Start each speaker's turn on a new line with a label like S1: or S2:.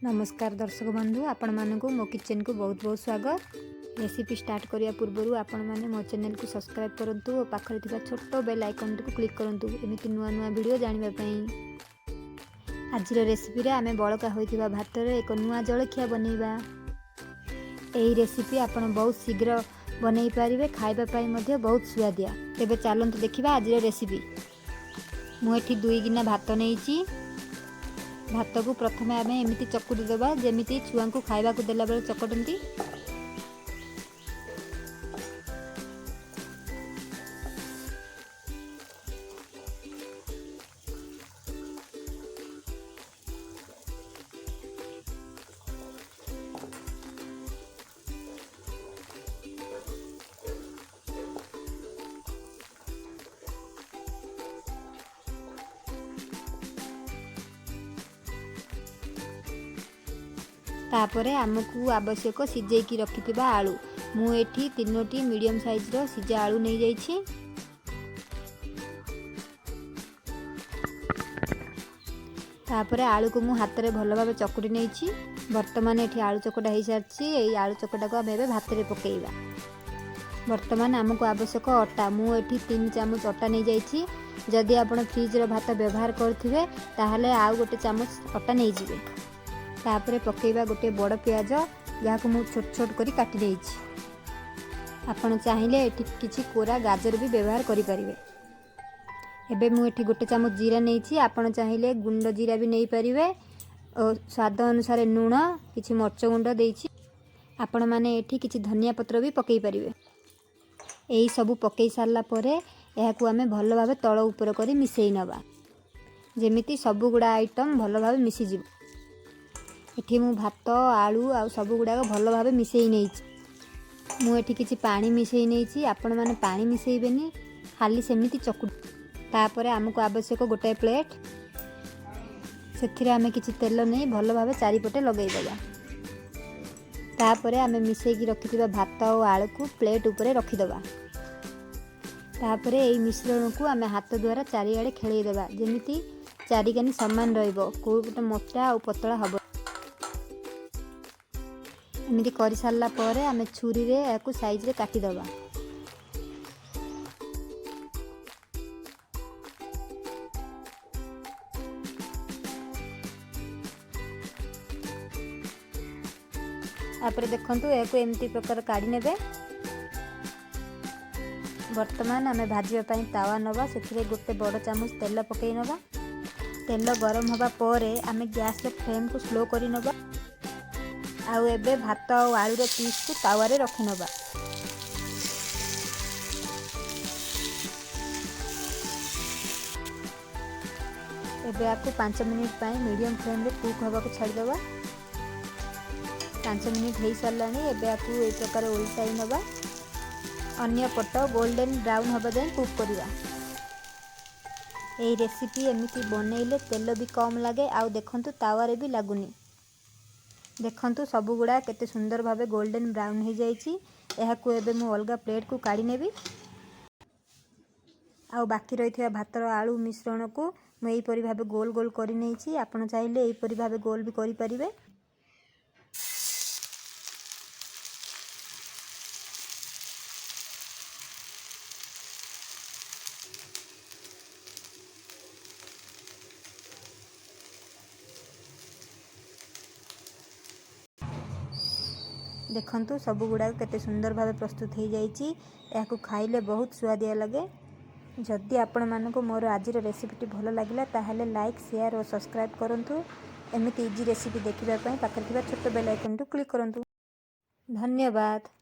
S1: ନମସ୍କାର ଦର୍ଶକ ବନ୍ଧୁ, ଆପଣମାନଙ୍କୁ ମୋ କିଚେନକୁ ବହୁତ ବହୁତ ସ୍ୱାଗତ। ରେସିପି ଷ୍ଟାର୍ଟ କରିବା ପୂର୍ବରୁ ଆପଣମାନେ ମୋ ଚ୍ୟାନେଲକୁ ସବସ୍କ୍ରାଇବ୍ କରନ୍ତୁ ଓ ପାଖରେ ଥିବା ଛୋଟ ବେଲ୍ ଆଇକନ୍ଟିକୁ କ୍ଲିକ୍ କରନ୍ତୁ, ଏମିତି ନୂଆ ନୂଆ ଭିଡ଼ିଓ ଜାଣିବା ପାଇଁ। ଆଜିର ରେସିପିରେ ଆମେ ବଳକା ହୋଇଥିବା ଭାତରେ ଏକ ନୂଆ ଜଳଖିଆ ବନେଇବା। ଏହି ରେସିପି ଆପଣ ବହୁତ ଶୀଘ୍ର ବନେଇ ପାରିବେ, ଖାଇବା ପାଇଁ ମଧ୍ୟ ବହୁତ ସୁଆଦିଆ। ତେବେ ଚାଲନ୍ତୁ ଦେଖିବା ଆଜିର ରେସିପି। ମୁଁ ଏଠି 2 ଗିନା ଭାତ ନେଇଛି। ଭାତକୁ ପ୍ରଥମେ ଆମେ ଏମିତି ଚକୁଟି ଦେବା, ଯେମିତି ଛୁଆଙ୍କୁ ଖାଇବାକୁ ଦେଲାବେଳେ ଚକଟନ୍ତି। ତାପରେ ଆମକୁ ଆବଶ୍ୟକ ସିଝେଇକି ରଖିଥିବା ଆଳୁ। ମୁଁ ଏଠି ତିନୋଟି ମିଡ଼ିୟମ୍ ସାଇଜ୍ର ସିଝା ଆଳୁ ନେଇଯାଇଛି। ତାପରେ ଆଳୁକୁ ମୁଁ ହାତରେ ଭଲ ଭାବେ ଚକୁଟି ନେଇଛି। ବର୍ତ୍ତମାନ ଏଠି ଆଳୁ ଚକଟା ହେଇସାରିଛି। ଏଇ ଆଳୁ ଚକଟାକୁ ଆମେ ଏବେ ଭାତରେ ପକାଇବା। ବର୍ତ୍ତମାନ ଆମକୁ ଆବଶ୍ୟକ ଅଟା। ମୁଁ ଏଠି 3 ଚାମଚ ଅଟା ନେଇଯାଇଛି। ଯଦି ଆପଣ ଫ୍ରିଜ୍ର ଭାତ ବ୍ୟବହାର କରୁଥିବେ, ତାହେଲେ ଆଉ 1 ଚାମଚ ଅଟା ନେଇଯିବେ। ତାପରେ ପକାଇବା ଗୋଟେ ବଡ଼ ପିଆଜ, ଯାହାକୁ ମୁଁ ଛୋଟ ଛୋଟ କରି କାଟି ଦେଇଛି। ଆପଣ ଚାହିଁଲେ ଏଠି କିଛି କୋରା ଗାଜର ବି ବ୍ୟବହାର କରିପାରିବେ। ଏବେ ମୁଁ ଏଠି 1 ଚାମଚ ଜିରା ନେଇଛି। ଆପଣ ଚାହିଁଲେ ଗୁଣ୍ଡ ଜିରା ବି ନେଇପାରିବେ ଓ ସ୍ୱାଦ ଅନୁସାରେ ଲୁଣ, କିଛି ମରିଚ ଗୁଣ୍ଡ ଦେଇଛି। ଆପଣମାନେ ଏଠି କିଛି ଧନିଆ ପତ୍ର ବି ପକାଇ ପାରିବେ। ଏହି ସବୁ ପକାଇ ସାରିଲା ପରେ ଏହାକୁ ଆମେ ଭଲ ଭାବେ ତଳ ଉପର କରି ମିଶାଇ ନେବା, ଯେମିତି ସବୁଗୁଡ଼ା ଆଇଟମ୍ ଭଲ ଭାବେ ମିଶିଯିବ। ଏଠି ମୁଁ ଭାତ, ଆଳୁ ଆଉ ସବୁଗୁଡ଼ାକ ଭଲ ଭାବେ ମିଶାଇ ନେଇଛି। ମୁଁ ଏଠି କିଛି ପାଣି ମିଶାଇ ନେଇଛି। ଆପଣମାନେ ପାଣି ମିଶାଇବେନି, ଖାଲି ସେମିତି ଚକୁଟି। ତାପରେ ଆମକୁ ଆବଶ୍ୟକ ଗୋଟାଏ ପ୍ଲେଟ୍। ସେଥିରେ ଆମେ କିଛି ତେଲ ନେଇ ଭଲ ଭାବେ ଚାରିପଟେ ଲଗାଇଦେବା। ତାପରେ ଆମେ ମିଶାଇକି ରଖିଥିବା ଭାତ ଆଉ ଆଳୁକୁ ପ୍ଲେଟ୍ ଉପରେ ରଖିଦେବା। ତାପରେ ଏଇ ମିଶ୍ରଣକୁ ଆମେ ହାତ ଦ୍ୱାରା ଚାରିଆଡ଼େ ଖେଳେଇ ଦେବା, ଯେମିତି ଚାରିକାନି ସମାନ ରହିବ, କେଉଁ ଗୋଟେ ମୋଟା ଆଉ ପତଳା ହେବ। ଏମିତି କରିସାରିଲା ପରେ ଆମେ ଛୁରୀରେ ଏହାକୁ ସାଇଜରେ କାଟିଦେବା। ତାପରେ ଦେଖନ୍ତୁ, ଏହାକୁ ଏମିତି ପ୍ରକାର କାଢ଼ି ନେବେ। ବର୍ତ୍ତମାନ ଆମେ ଭାଜିବା ପାଇଁ ତାୱା ନେବା। ସେଥିରେ ଗୋଟେ ବଡ଼ ଚାମଚ ତେଲ ପକାଇ ନେବା। ତେଲ ଗରମ ହେବା ପରେ ଆମେ ଗ୍ୟାସ୍ର ଫ୍ଲେମ୍କୁ ସ୍ଲୋ କରି ନେବା ଆଉ ଏବେ ଭାତ ଆଉ ଆଳୁର ପିସ୍କୁ ତାୱାରେ ରଖିନେବା। ଏବେ ଆକୁ 5 ମିନିଟ୍ ପାଇଁ ମିଡ଼ିୟମ୍ ଫ୍ଲେମ୍ରେ କୁକ୍ ହେବାକୁ ଛାଡ଼ିଦେବା। 5 ମିନିଟ୍ ହେଇସାରିଲାଣି। ଏବେ ଆକୁ ଏଇ ପ୍ରକାର ଓଲଟାଇ ନେବା। ଅନ୍ୟ ପଟ ଗୋଲ୍ଡେନ୍ ବ୍ରାଉନ୍ ହେବା ଯାଏଁ କୁକ୍ କରିବା। ଏଇ ରେସିପି ଏମିତି ବନେଇଲେ ତେଲ ବି କମ୍ ଲାଗେ ଆଉ ଦେଖନ୍ତୁ, ତାୱାରେ ବି ଲାଗୁନି। ଦେଖନ୍ତୁ, ସବୁଗୁଡ଼ା କେତେ ସୁନ୍ଦର ଭାବେ ଗୋଲ୍ଡେନ୍ ବ୍ରାଉନ୍ ହେଇଯାଇଛି। ଏହାକୁ ଏବେ ମୁଁ ଅଲଗା ପ୍ଲେଟ୍କୁ କାଢ଼ି ନେବି। ଆଉ ବାକି ରହିଥିବା ଭାତର ଆଳୁ ମିଶ୍ରଣକୁ ମୁଁ ଏହିପରି ଭାବେ ଗୋଲ ଗୋଲ କରି ନେଇଛି। ଆପଣ ଚାହିଁଲେ ଏହିପରି ଭାବେ ଗୋଲ ବି କରିପାରିବେ। ଦେଖନ୍ତୁ, ସବୁଗୁଡ଼ାକ କେତେ ସୁନ୍ଦର ଭାବେ ପ୍ରସ୍ତୁତ ହେଇଯାଇଛି। ଏହାକୁ ଖାଇଲେ ବହୁତ ସୁଆଦିଆ ଲାଗେ। ଯଦି ଆପଣମାନଙ୍କୁ ମୋର ଆଜିର ରେସିପିଟି ଭଲ ଲାଗିଲା, ତାହେଲେ ଲାଇକ୍, ସେୟାର ଓ ସବସ୍କ୍ରାଇବ୍ କରନ୍ତୁ। ଏମିତି ଇଜି ରେସିପି ଦେଖିବା ପାଇଁ ପାଖରେ ଥିବା ଛୋଟ ବେଲ୍ ଆଇକନ୍ଟିକୁ କ୍ଲିକ୍ କରନ୍ତୁ। ଧନ୍ୟବାଦ।